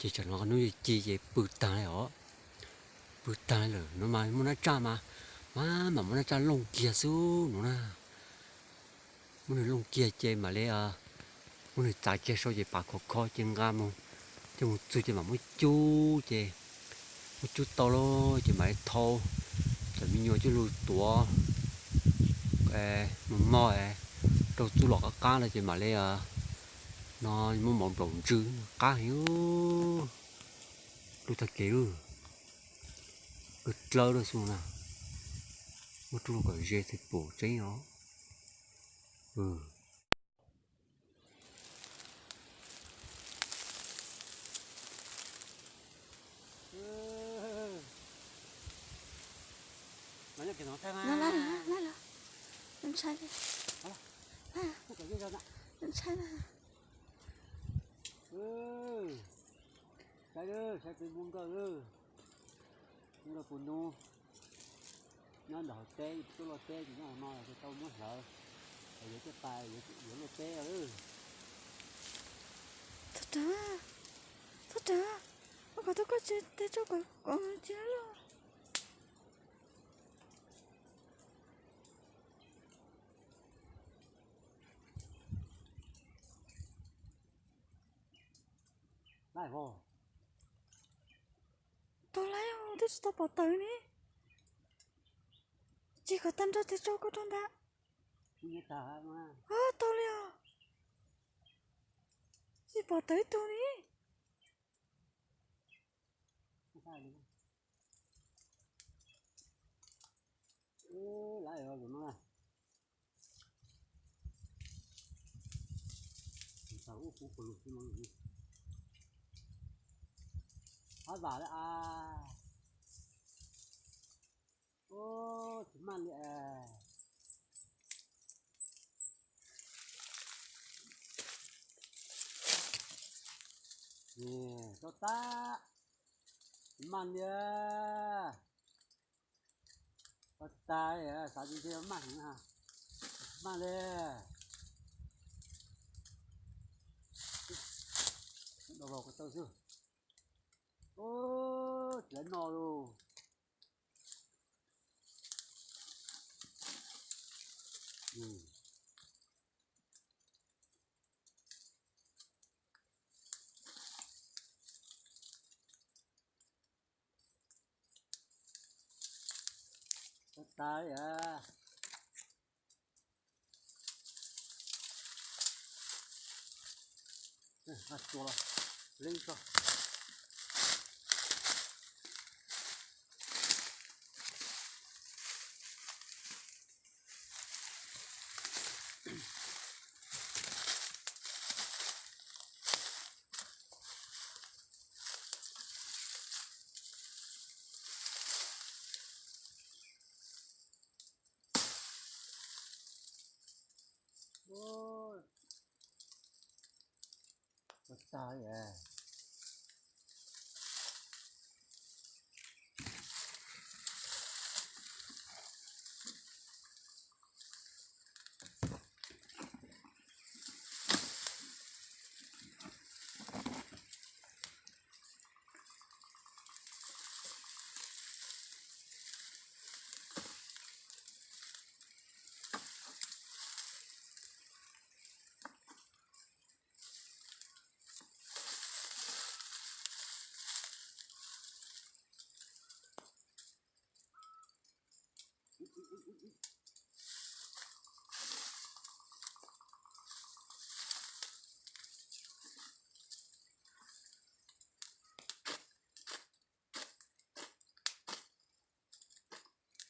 Ces tsam no hnub ci ces pw tag li os, pw tag li lawm no mas muaj nab tsaj mas, mas, mas muaj nab tsaj looj kiag xwb no na. Muab nws looj kiag ces mam li, muab nws txav kiag sau ces pam khov kho ces nqa mus, coj mus txug ces mam muab cub ces, muab cub tau lawm ces mam li thau cov me nyuam coj lug tuav mos mos rau txuj lom qab qab no ces mam li no muab mov nplaum ntsw qab heev. Lub tag kev lawm, kawg dlawb lawm xwb na. Muab rub los kom ze txhais pum tseeb os. Ntshai, ntshai. Saib, saib peb muab nkawj, muab nkawj puv ntub nyob ntawm hauv teb, tuaj luaj teb ces nyob hauv no ces tau muab hlawv, yuav caj pas yuav luaj teb lawm. Txhob rawm, txhob rawm, ua kom tau koj tsev tes rau kom kom tsis loj. Tau lawm, twb tsis tau pom tawv ne. Tsis kom tag nrho tes rau koj rau ntawd. Tau li os. Tsis pom tawv ib tug ne. Hab vam lawm as. Tsis maj li as. Tau tag. Tsis maj li. Tau tag, xav tias ntshe maj heev, tsis maj li. Dau vau ko taw xwb. Tsis lawv no lus. Tau tas li. Tua los, leeb tso. Ua tag li.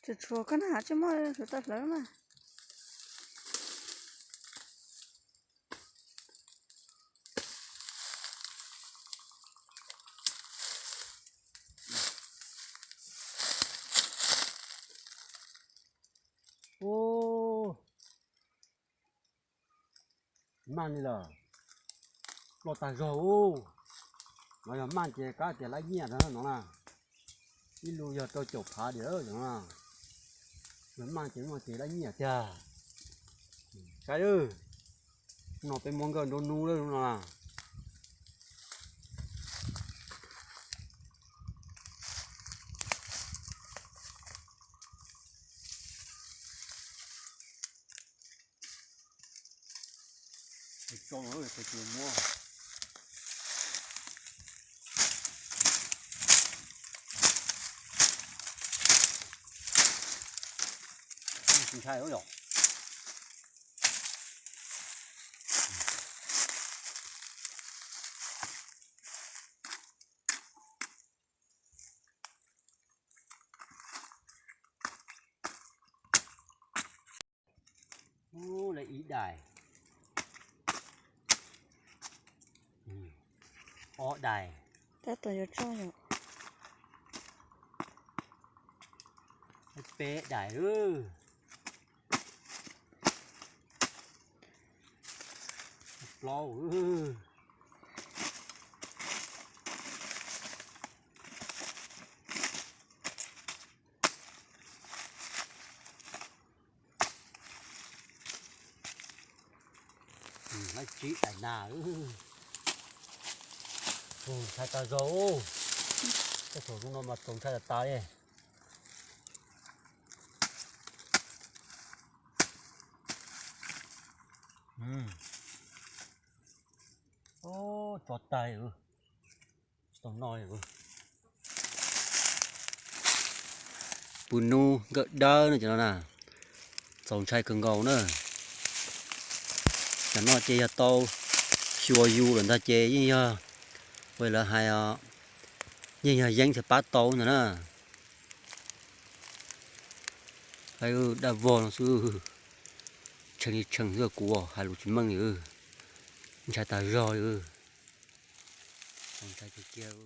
Tsuas tshuav koj na, tsis muaj tshuav tau hlawv mas. Maj li lawm, ploj tag zog ub. No yog maj ces kav tias lab nyiaj no na. Ib lub yog rau caum phav diam no na. Yog maj ces muaj ces lab nyiaj tiag. Saib, no peb muab nkawj nruab hnub lawm no na. Tau, tes tus muab. Tsis ntshai yom. Ub, lawv ib daim, ob daim, tab tom yuav tso yom, peb daim lawm, plaub. Laib tsib daim nas. Txaus ntshai tas zog. Tej thaum zoo no mas txaus ntshai tas tas li. Tso tag li. Tsis tau noj li. Pw nub nkawm dawb no cov no na, txaus ntshai kawg nkaus na. Cov no ces yog tau xyuas yus lawm ntag ces yeej yog, ua lawv hais os, yeej yog yeeb thiaj pab tau ntag na. Dab vog no xwb, tshee li tshee xwb, kuv hais lus tsis meej li, ntshai tas zog li. Txaus ntshai tiag tiag.